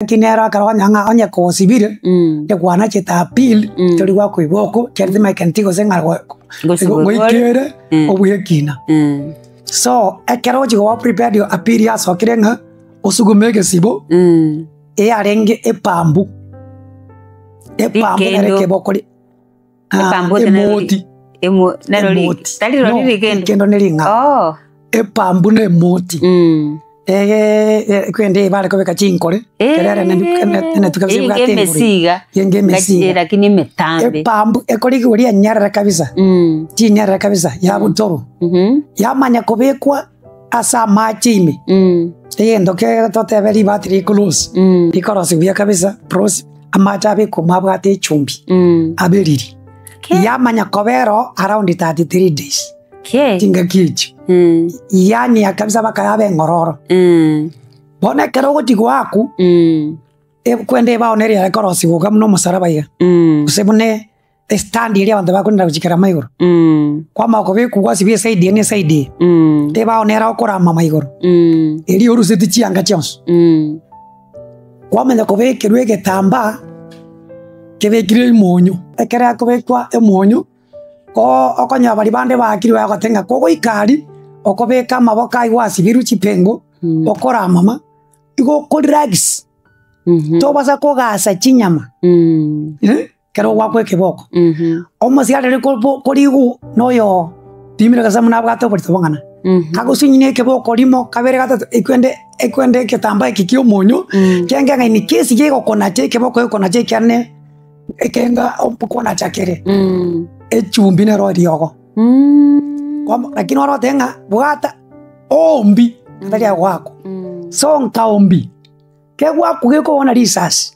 Naki nero ekero onya ng'a onye kosibire, ekwanachete appeal, tori gwakoigwa oko, kiagera timaekenti gose ng'a Gosibwa goikere obue ekina. So, ekero ogochia koba prepared appeal yasokire ng'a osugume egesibo, eyarenge epambu, epambu nere Rikendo. ekeboko Epambu ete nero ri- emoti, emo- nero ri- emoti. tari rori No, rikendo. rikendo ne ring'ao. Oh. Epambu na emoti. Kwende bare kobeka chinkore, ekero ere enetuka gose Eyenge ebwate enkore. emesiga, Eyenge emesiga. lakini emetambe. Epambu ekorigigwa rianyerere kabisa, chinyerere kabisa, yabutorwa, yamanya kobekwa ase amache ime, egento ke totebe ribati rikorosi, rikorosi buya kabisa, rosi amache abekwa ime abwate echumbi, aberiri. Yamanya koba ero around 33 days. Chingaki echio, yania kabisa mpaka yaba eng'ororo. Bono ekero ogochia goakwa, kwende ebao nere yare korosigwa iga buna omosaraba iga, gose buna estandi eria abanto bakorenda gochia kerama igoro. Kwamanya kobekwa gwasibia eside eye na eside eye, ebao nere okoramama igoro, eria orusetie chianga chionsi. Kwamanya kobekerwa egetambaa kebekire omonyo, ekero gekobekwa omonyo. Okonyora baria bande baakirwe bagoteba ng'a kogoika aria, okobeka amaboko aywo gwasibirwe chipengo, okoramama, igo okorelax, tobasa kogasa chinyama ekero ogwakwa ekeboko. Omosiareri korigwa na oyo timire gose buna abwate oborito bong'ana, agosunyia ekeboko rimo, kabere, gatato, ekwende ekwende egetambaa eke kia omonyo, kiange ng'a in case gegokonacha ekeboko gegokonacha ekiane. Ekenga okonacha kere echumbi nero eriogo. Lakini orote ng'a bwata oombi tari agoakwa. So nkaombi, kegwakwa gekobona risasi.